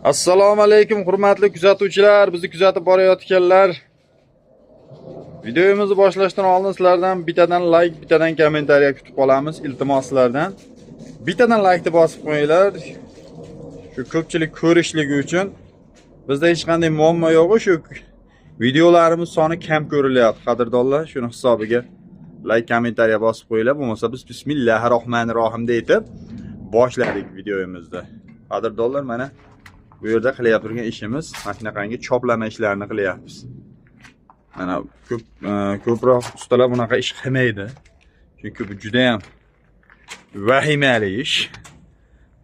Assalomu alaykum hurmatli kuzatuvchilar, bizni kuzatib borayotganlar. Videomizni boshlashdan oldin sizlardan bittadan like, bittadan kommentariya kutib qolamiz. Iltimos sizlardan. Bittadan like'ni bosib qo'yinglar. Shu ko'pchilik ko'rishligi uchun bizda hech qanday muammo yo'q. Shu videolarimiz soni kam ko'rilyapti, qadrdonlar. Shuni hisobiga like, kommentariya bosib qo'yinglar. Bo'lmasa biz bismillahirrohmanirrohim deb aytib boshladik videomizni. Qadrdonlar, mana bu yerda qilyapti turgan ishimiz mana shunaqangi choplama ishlarini qilyapmiz. Mana ko'proq ustalar bunaqa ish qilmaydi. Chunki bu juda ham vahimali ish.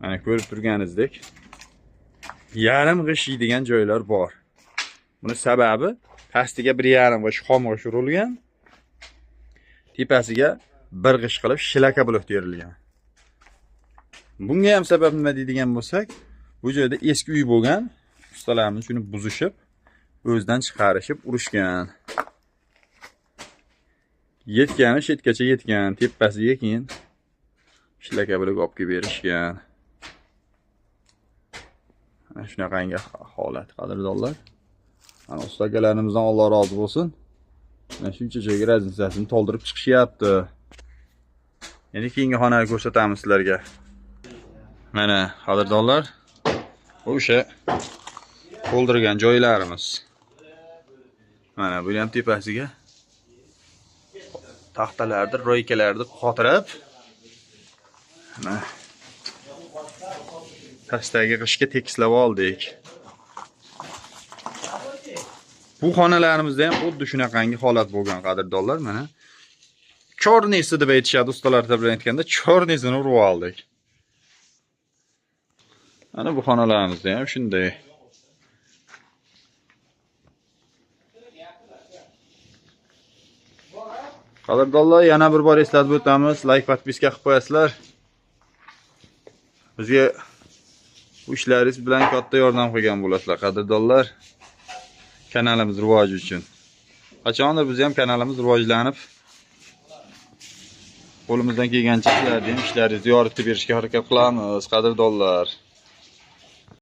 Mana ko'rib turganingizdek, yarim g'ish yeydigan joylar bor. Buni sababi pastiga 1,5 g'ish xom g'ish urilgan, tepasiga 1 g'ish qilib shlaka blok terilgan. Bunga ham sabab nima deydigan bo'lsak, bu joyda eski uy bo'lgan, ustalarimiz shuni buzishib, o'zidan chiqarishib urishgan. Yetgani shetgacha yetgan, tepasiga keyin shlaka blok olib kelib berishgan. Mana shunaqangi holat, qadrdonlar. Mana usta akalarimizdan Alloh rozi bo'lsin. Mana shuncha joyga razницasini to'ldirib chiqishyapti. Endi keyingi xonani ko'rsatamiz sizlarga. Mana qadrdonlar, bu o'sha to'ldirgan joylarimiz. Mana bu ham tepasiga taxtalarni, roykalarni qotirib, mana pastdagi g'ishga tekislab oldik. Bu xonalarimizda ham xuddi shunaqangi holat bo'lgan, qadrdonlar. Mana chornisi deb aytishadi ustalar bilan aytganda, chornisini urib oldik. Mana bu xonalarimizda ham shunday. Qadrdonlar, yana bir bor eslatib o'tamiz, like, podpiska qilib qo'yasizlar. Bizga bu ishlaringiz bilan katta yordam qilgan bo'lasizlar, qadrdonlar. Kanalimiz rivoji uchun. Qachondir biz ham kanalimiz rivojlanib, qo'limizdan kelgancha sizlarni ham ishlaringizni yoritib berishga harakat qilamiz, qadrdonlar.